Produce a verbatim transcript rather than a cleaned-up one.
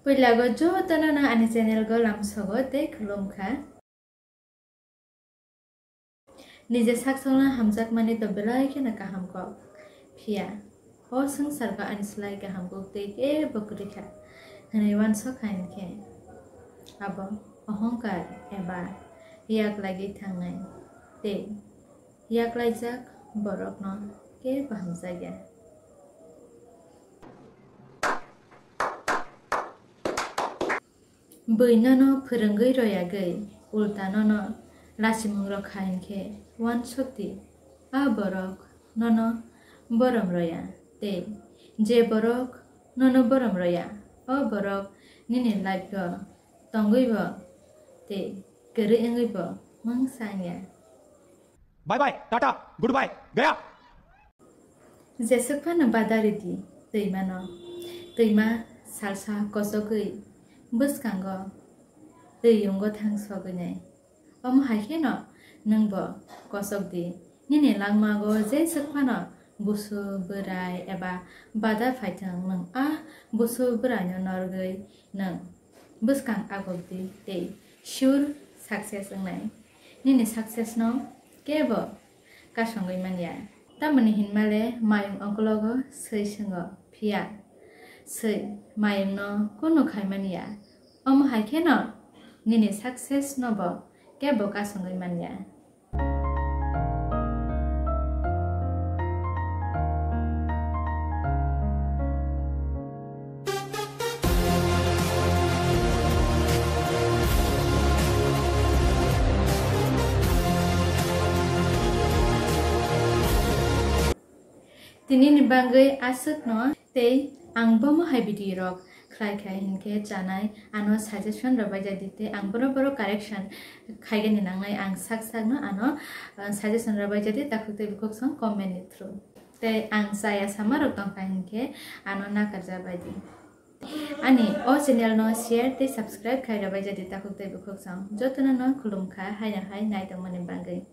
Puila go jotono no ani channel go lamsogo tei khulumkha. Nije saksongno hamjakmani to belai kheno kaham kok. Phiya, o swngchargo ani slai kaham kok tei kebo kwrwi kha hwnwi uansuk kha hinkhe, abo ohongkar eba yaklaigwi thangnai tei yaklaijak borokno kebo hamjakya. Bui nono phwrwngwi royagwi, ulta nono lachimung rok kha hinkhe uansuk di, a borok nono borom roya, tei je borok nono borom roya, o borok nini life o tongwi bo tei kwrwi wngwi bo mungsa wngya. Bye bye, tata, goodbye, gaya. Jeswk phano badari di twimano. Twima salsa kochogwi bwskango twi yungo thang sogwi nai. Omo hai kheno nwngbo kochok di. Nini langmago jeswk phano busu bwrai eba bada phaithwng, nwng a busu bwraino norgwi nwng bwskang agok di tei sure success wngnai. Nini success no kebo kasongwi manya. Tamoni hinmale mayung okologo swi swngo, phiya swi mayungno kunu khai manya. Omo hai kheno nini success no bo kebo kasongwi manya. Tinini bagwi aswkno tei ang bomo hai video rok khlai kha hinkhe chanai ano suggestion rwbai jadi tei ang borok borok correction khaigani nangnai ang sak sakno ano, uh, suggestion rwbai jadi takhuk tei bukhuk song comment ni through. Tei ang chaya sama rok tongkha hinkhe ano nakarja bai di. Ani o channel no share tei subscribe khai rwbai jadi takhuk tei bukhuk song jotono no khulum kha haino hai nai tongmani bagwi.